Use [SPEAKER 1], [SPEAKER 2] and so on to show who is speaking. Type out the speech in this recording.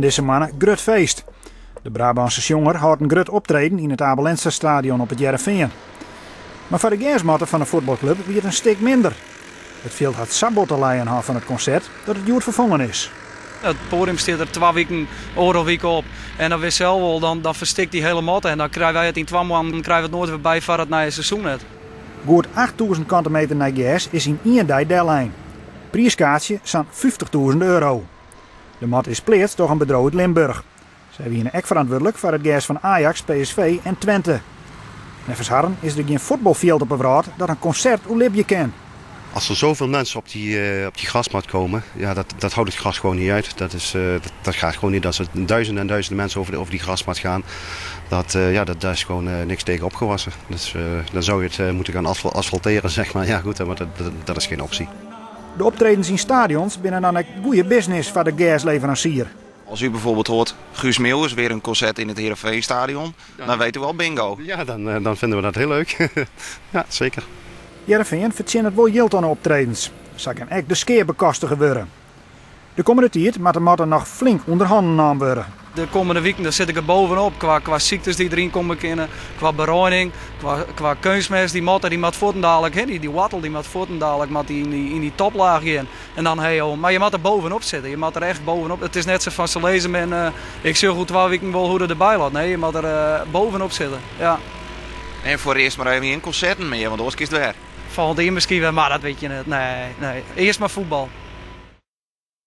[SPEAKER 1] Dizze moanne grut feest. De Brabânske sjonger hâldt in grut optreden yn it Abe Lenstra Stadion op It Hearrenfean. Mar foar de gersmatte fan de fuotbalklup wie it in stik minder. It fjild hat sa bot te lijen hân fan it konsert dat it hjoed ferfongen is.
[SPEAKER 2] It poadium stiet der twa wiken, oardel wike op en dan witst sels wol, dan dan ferstikt dy hiele matte en dan krije wy it yn twa moannen krije we it noait wer by foar it nije seizoen net.
[SPEAKER 1] Goed 8000 kante meter nij gers is yn ien dei dellein. Priiskaartsje sa'n 50.000 euro. De mat is pleatst troch in bedriuw út Limburch. Sy wiene ek ferantwurdlik foar it gers fan Ajax, PSV en Twente. Neffens harren is der gjin fuotbalfjild op 'e wrâld dat in konsert oerlibje kin.
[SPEAKER 3] Als er zoveel mensen op die, eh, op die grasmat komen, ja, dat, dat houdt het gras gewoon niet uit. Dat, is, eh, dat, dat gaat gewoon niet. Als er duizenden en duizenden mensen over, de, over die grasmat gaan, dat, uh, ja, dat, daar is gewoon uh, niks tegen opgewassen. Dus uh, dan zou je het moeten gaan asfalteren, zeg maar. Ja, goed, maar dat, dat, dat is geen optie.
[SPEAKER 1] De optredens yn stadions binne dan ek goede business foar de gersleveransier.
[SPEAKER 4] Als u bijvoorbeeld hoort Guus Meeuwis weer een concert in het Heerenveenstadion, dan weet u al bingo.
[SPEAKER 3] Ja, dan, eh, dan vinden we dat heel leuk. Ja, zeker.
[SPEAKER 1] Hearrenfean fertsjinnet wol jild oan de optredens. Sa kin ek de skea bekostige wurde. De kommende tiid moat de matte noch flink ûnder hannen naam wurde.
[SPEAKER 2] De kommende wiken dan sit ik der bovenop kwa, kwa syktes dy't deryn komme kinne, kwa bereining, kwa, kwa keunstmest. Dy matte dy moat fuortendalik, hè, dy, dy woartel dy moat fuortendalik moat dy yn dy, yn dy toplaach gean. En dan ha jo, mar je moatte der bovenop sitte, je moatte der echt bovenop. It is net sa fan se lizze 'm en uh, ik sjoch oer twa wiken wol hoe't it derby leit. Nee, je moatte der uh, bovenop sitte. Ja.
[SPEAKER 4] En foarearst mar even gjin konserten mear, want oars kinst wer.
[SPEAKER 2] Folgjend jier miskien wer, mar dat wit je net. Nee, nee. Earst mar fuotbal.